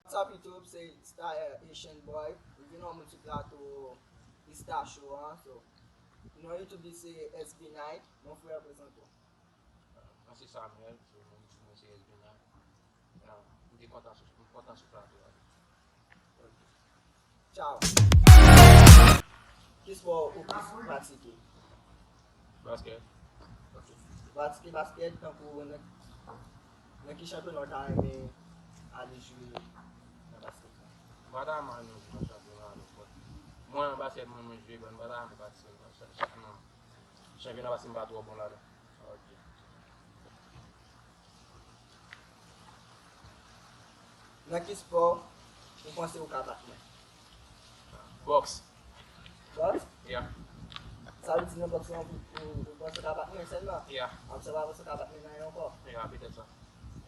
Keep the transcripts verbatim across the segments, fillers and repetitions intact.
What's up YouTube, se Star Haitian Boy. M vin yon moun sou plato Insta Show an. So, non YouTube li se S B Knight. Mon frè, prezante w. Mwen se Samuel, so non YouTube mwen se S B Knight. Ah, m te kontan sou, m kontan sou plato a. Tchao. Ki spò ou plis pratike? Baskèt. Ok. Ou pratike baskèt tankou nan, nan ki chanpyona ou ta renmen ale jwe nan baskèt la? M pa ta renmen al nan jwe nan chanpyona non, but mwen nan baskèt mwen, mwen jwe, but m pa ta renmen patisipe nan cha-, cha-, nan chanpyona paske m pa twò bon ladan. Ok. Nan ki spò ou panse ou ka bat mwen? Bòks. Bòks? Yeah. Sa vle di nan bòks lan, ou, ou, ou panse ou ka bat mwen sèlman? Yeah. Apre sa, ou pa panse ou ka bat mwen nan ankò? Yeah, petèt sa.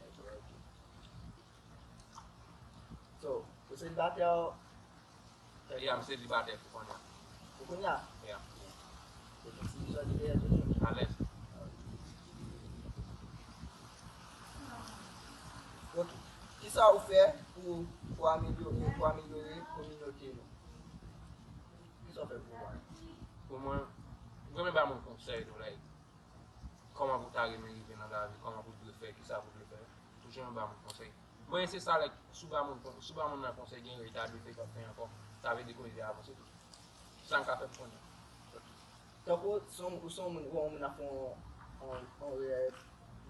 Ok, ok. So, ou selibatè? Ya, m selibatè pou kounye a. Pou kounye a? Ya. Ou gen ti vizyon de dèyè toujou? Alèz. Ok. Kisa ou fè pou, pou amelyore, pou amelyore kominote nou? Kisa ou fè pou ou? Pou mwen, m renmen ba moun konsèy tou, like, kòman pou ta renmen rive nan lavi, kòman pou dwe fè, kisa pou dwe fè. Toujou renmen ba moun konsèy. Mwen se sa, like, si w ba moun kon-, si w ba moun nan konsèy, gen rèy ta dwe fè, pa fè ankò. Sa vle di ke w ede avanse tou. Sa m ka fè pou konnen. Tankou si w, si w moun, ou wè yon moun ap fè yon, yon, yon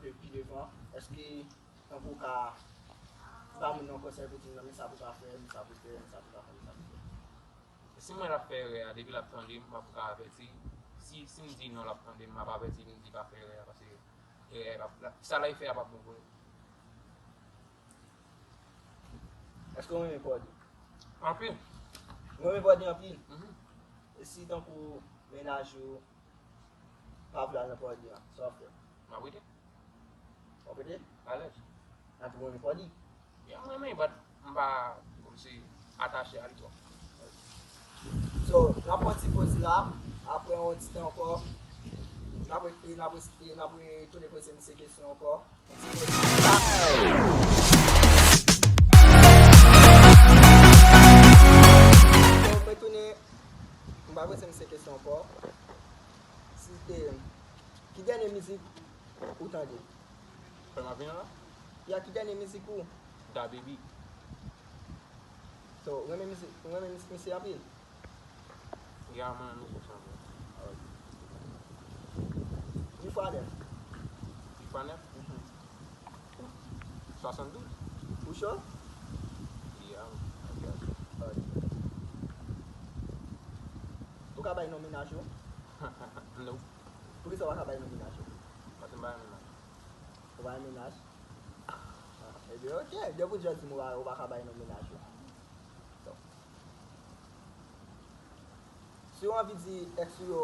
rèy pi devan, èske tankou ou ka ba moun nan konsèy pou di, "Non, men sa pou pa fè, men sa pou fè, men sa pou pa fè, men sa pou fè"? Si m wè l ap fè erè a, depi l ap tande m, m ap ka avèti. Si, si m di non, l ap tande m, m ap avèti, m di pa fè erè a, paske erè a p ap, sa l ap fè a p ap bon pou li. Èske w renmen pòdi? Anpil. Ou renmen pòdi anpil? Mhm. E si tankou mennaj ou pa vle al nan pòdi an, sa w ap fè? M ap rete. W ap rete? Alèz. Epi w renmen pòdi? Ya, m renmen, but m pa kòmsi atache a li twòp. So, n ap pran ti poz la, apre yon ti tan ankò, n ap re-, n ap re-, n ap retounen poze misye kesyon ankò. So, mwen tounen, m pa poze misye kesyon ankò. Si, eh, ki dènye mizik ou tande? Frè m ap vin la? Ya, ki dènye mizik ou? Da Baby. So, ou renmen mizik, ou renmen mizik misye anpil? Ya, mwen renmen mizik sa vre. Wi fwa nèf. Wi fwa nèf? Mhm. Swasanndouz. Ou cho? Ya, man. Ok. Ou ka bay non mennaj ou? Nope. Poukisa ou pa ka bay non mennaj ou? Paske m pa renmen naj. Ou pa renmen naj? Ah, ebyen, ok. Depi w jwenn moun ou pa, ou pa ka bay non mennaj ou. So, si w anvi di èks ou yo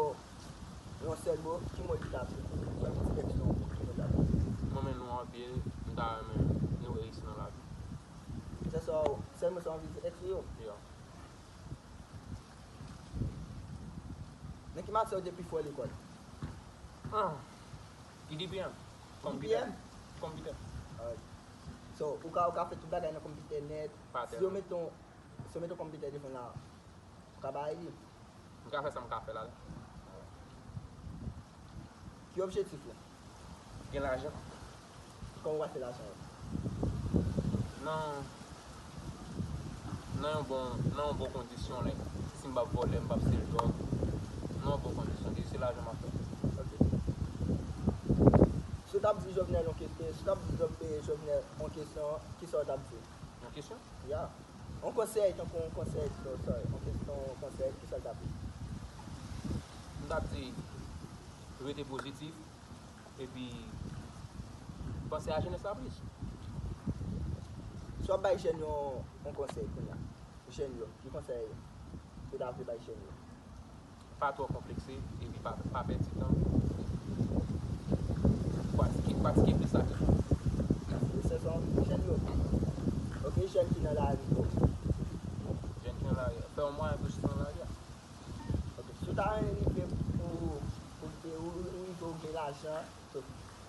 yon sèl mo, ki mo li ta vle? Si w anvi di èks nou, ki mo li ta vle? Mwen renmen nou anpil, m ta renmen nou reyisi nan lavi. Se sa w, sèl mo sa w anvi di èks ou yo? Yeah. Nan ki matyè ou te pi fò lekòl? Ah, E D P M. Konpitè. E D P M? Konpitè. Alright. So, ou ka, ou ka fè tout bagay nan konpitè nèt. Pa tèlman. Si yo mete yon, si yo mete yon konpitè devan la, ou ka bay li? M ka fè sa m ka fè la. Ki objektif ou? Gen lajan. Kòman w ap fè lajan yo? Nan, nan yon bon, nan yon bon kondisyon, like, si m p ap vòlè, m p ap sell drug, nan yon bon kondisyon, se, se lajan m ap fè. Ok. Si w t ap di Jovenel yon kesyon, si w t ap di Jovenel yon kesyon, kisa w t ap di? Yon kesyon? Ya. Yon konsèy, tankou yon konsèy, so, sorry, yon kesyon, yon konsèy, kisa l t ap di? M t ap di, rete pozitif, epi panse a jenès la plis. Si w ap bay jèn yo yon konsèy kounye a, jèn yo, ki konsèy ou ta vle bay jèn yo? Pa twò konplekse, epi pa, pa pèdi tan. Pratike, pratike plis sa ke. Se sa, jèn yo. Ok, jèn ki nan lari yo. Jèn ki nan lari a. Fè yon mwayen pou soti nan lari a. Ok, si w ta renmen rive pou, pou, pou, ou, ou rive ou gen lajan, so,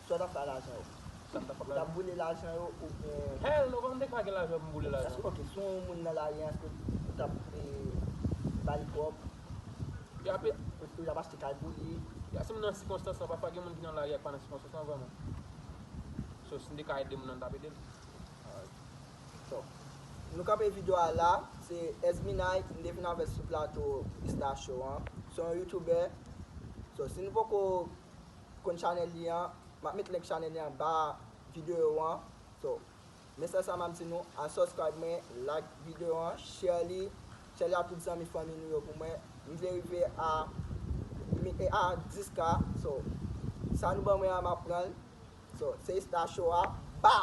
sa w t ap fè ak lajan yo? Sa m t ap Ou t ap boule lajan yo oubyen Hell no, kòman m te ka gen lajan pou m boule lajan? Èske, ok, si yon moun nan lari an, èske ou t ap eh, ba li kòb? Epi apre, Ou t ap achte kay pou li? Ya, si m nan sikonstans lan, pafwa gen moun ki nan lari a k pa nan sikonstans lan vrèman. So, si m te ka ede moun nan, m t ap ede l. So, nou kanpe videyo a la. Se Esminay, m te vin avè l sou plato Esta Show an. Se yon youtubè. So, si nou poko konn chanèl li an, m ap met link chanèl li anba videyo an. So, men sèl sa m ap di nou, al subscribe mwen, like videyo an, share li, share li a tout zanmi fanmi nou yo pou mwen. M vle rive a, a dis K. So, sa nou ban mwen an, m ap pran l. So, se Esta Show a. Ba!